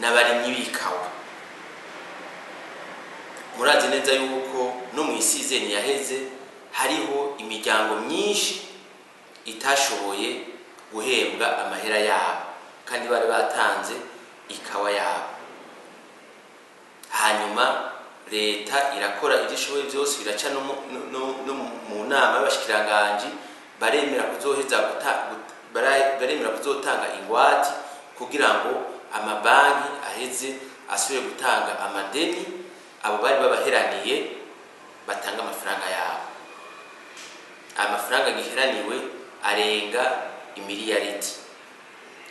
N'abarimyi b'ikawa, murazi neza yuko no mu isizeni yaheze hariho imiryango myinshi itashoboye guhembwa amahera yabo kandi bari batanze ikawa yabo. Hanyuma leta irakora ibyo ishoboye byose, biraca no mu nama y'abashikiranganji, baremera kuzoheza baremera kuzotanga ingwate kugira ngo amabanki aheze asubire gutanga amadeni, abo bari babaheraniye batanga amafaranga yabo. Amafaranga giheraniwe arenga imiliyaridi,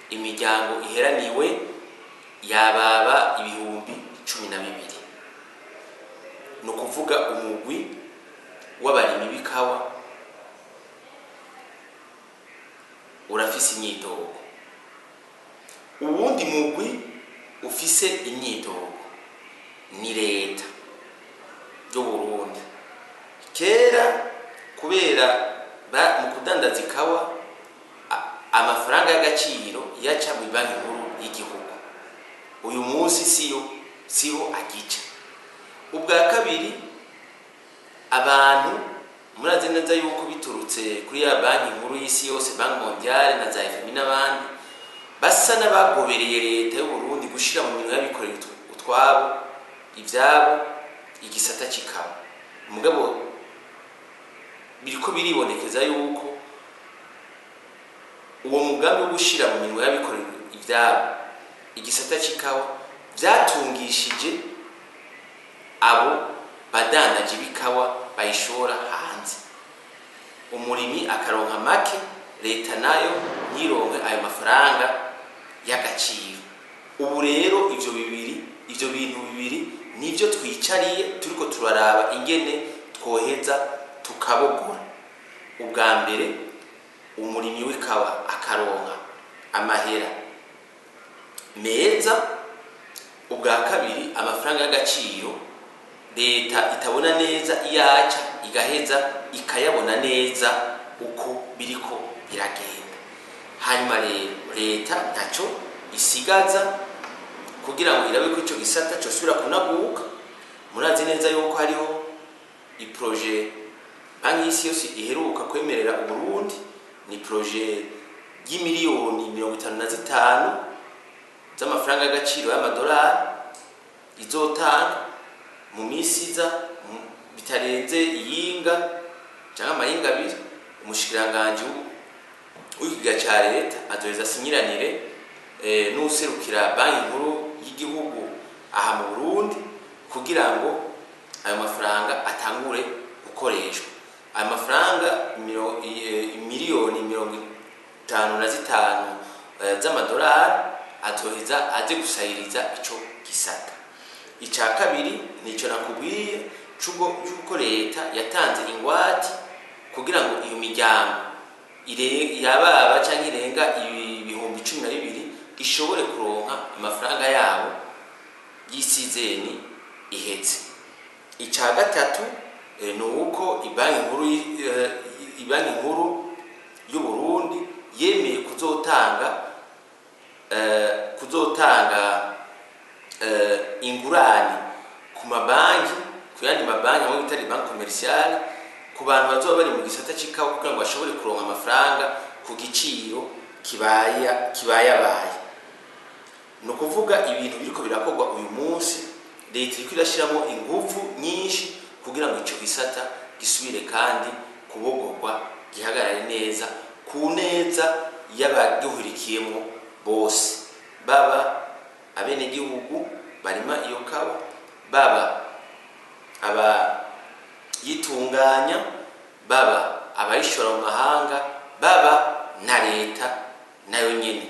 imiryango iheraniwe yababa 12,000. Ni ukuvuga umugwi w'abarimyi b'ikawa urafise imyidogo. Uwundi mugwi ufise imyidogo ni leta y'Uburundi. Kera kubera mu kudandaza ikawa amafaranga y'agaciro yaca mu Banki Nkuru y'Igihugu, uyu munsi siyo siho agica. Ubwa kabiri, abantu murazi neza yuko biturutse kuri ya Banki Nkuru y'Isi Yose, Banque Mondiale na za FMI n'abandi, basa n'abagobereye leta y'u Burundi gushira mu minwe y'abikorera utwabo ivyabo igisata c'ikawa. Mugabo biriko biribonekeza yuko uwo mugambi wo gushira mu minwe y'abikorera ivyabo igisata c'ikawa vyatungishije abo badandaje b'ikawa bayishora hanze, umurimi akaronka make, leta nayo ntironke ayo mafaranga y'agaciro. Ubu rero ivyo bintu bibiri nivyo twicariye turiko turaraba ingene twoheza tukabogora. Ubwa mbere, umurimyi w'ikawa akaronka amahera meza. Ubwa kabiri, amafaranga y'agaciro leta itabona neza iyaca igaheza ikayabona neza uko biriko biragenda. Hanyuma rero leta ntaco isigaza kugira ngo irabe ko ico gisata cosubira kunaguka. Murazi neza yuko hariho i projet Banki y'Isi Yose iheruka kwemerera Uburundi, ni projet y'imiliyoni 55 z'amafaranga y'agaciro y'amadolari izotanga mu minsi iza, bitarenze iyinga cyangwa amayinga abiri. Umushikiranganji w'ikigega ca leta azoheza asinyiranire n'uwuserukira Banki Nkuru y'Igihugu aha mu Burundi kugira ngo ayo mafaranga atangure gukoreshwa. Ayo mafaranga miliyoni 55 z'amadolari azoheza aze gusahiriza ico gisata. Ica kabiri nico nakubwiye c'uko leta yatanze ingwate kugira ngo iyo miryango yababa canke irenga 12,000 ishobore kuronka amafaranga yabo y'isizeni ihetse. Ica gatatu ni uko Ibanki Nkuru y'u Burundi yemeye kuzotanga ingurane ku mabanki, ku yandi mabanki amwe bita banque commerciale, ku bantu bazoba bari mu gisata c'ikawa kugira ngo bashobore kuronka amafaranga ku giciro kibayabaye. Ni ukuvuga ibintu biriko birakorwa uyu munsi, leta iriko irashiramo inguvu nyinshi kugira ngo ico gisata gisubire kandi kubogorwa, gihagarare neza ku neza y'abagihurikiyemo bose, baba abenegihugu barima iyo kawa, baba abayitunganya, baba abayishora mu mahanga, baba na leta nayo nyene.